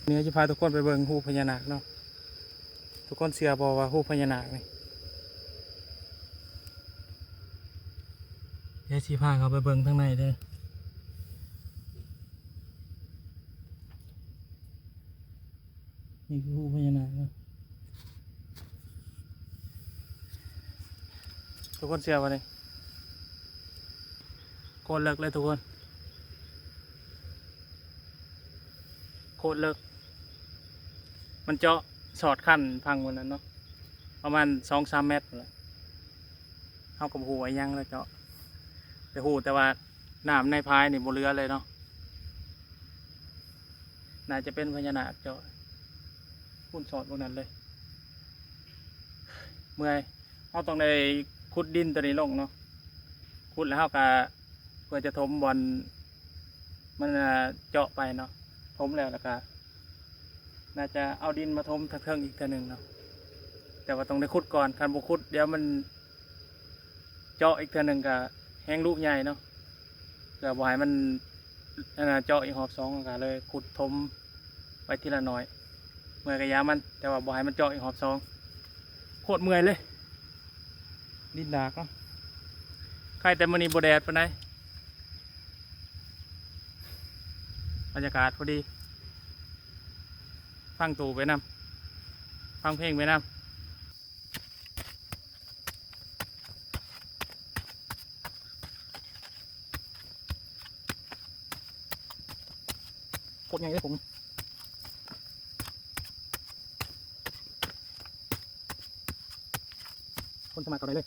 ນີ້ຊິພາທຸກຄົນໄປເບິ່ງຮູພະຍານາກເນາະ. ທຸກຄົນເຊື່ອບໍ່ວ່າຮູພະຍານາກນີ້? ດຽວຊິພາເຂົ້າໄປເບິ່ງທາງໃນເດີ. ນີ້ຄືຮູພະຍານາກເນາະ. ທຸກຄົນເຊື່ອບໍ່ນີ້? ໂຄດເລິກເລີຍທຸກຄົນ ໂຄດເລິກ. ມັນເຈາະສອດຂັ້ນພັງໝົດນັ້ນເນາະ ປະມານສອງສາມແມັດພຸ້ນແຫຼະ. ເຮົາກໍບໍ່ຮູ້ວ່າຫຍັງແລ້ວເຈາະ ແຕ່ຮູ້ແຕ່ວ່ານ້ຳໃນພາຍນີ້ບໍ່ເຫຼືອເລີຍເນາະ. ໜ້າຈະເປັນພະຍານາກເຈາະ ພຸ້ນສອດພວກນັ້ນເລີຍ. ເມື່ອຍ ເຮົາຕ້ອງໄດ້ຂຸດດິນຕົວນີ້ລົງເນາະ. ຂຸດແລ້ວເຮົາກະ ເພື່ອຈະຖົມບ່ອນມັນ ອ່າ ເຈາະໄປເນາະ. ຖົມແລ້ວ ແລ້ວກະໜ້າຈະເອົາດິນມາຖົມທາງເທິງອີກເທື່ອໜຶ່ງເນາະ. ແຕ່ວ່າຕ້ອງໄດ້ຂຸດກ່ອນ ຄັນບໍ່ຂຸດດຽວມັນເຈາະອີກເທື່ອໜຶ່ງກະແຮງລຸໃຫຍ່ເນາະ. ເພື່ອບໍ່ໃຫ້ມັນ ອັນນ່າ ເຈາະອີກຮອບສອງ ກະເລີຍຂຸດຖົມໄປທີລະໜ້ອຍ. ເມື່ອຍກະຢ່າມັນ ແຕ່ວ່າບໍ່ໃຫ້ມັນເຈາະອີກຮອບສອງ. ໂຄດເມື່ອຍເລີຍ ດິນດາກເນາະ. ໄຄແຕ່ມື້ນີ້ບໍ່ແດດປານໃດ ບັນຍາກາດພໍດີ ຟັງຕູ້ໄປນຳ ຟັງເພງໄປນຳ. ໂຄດໃຫຍ່ເດ້ຜົງ ຄົນສາມາດເຂົ້າໄດ້ເລີຍ.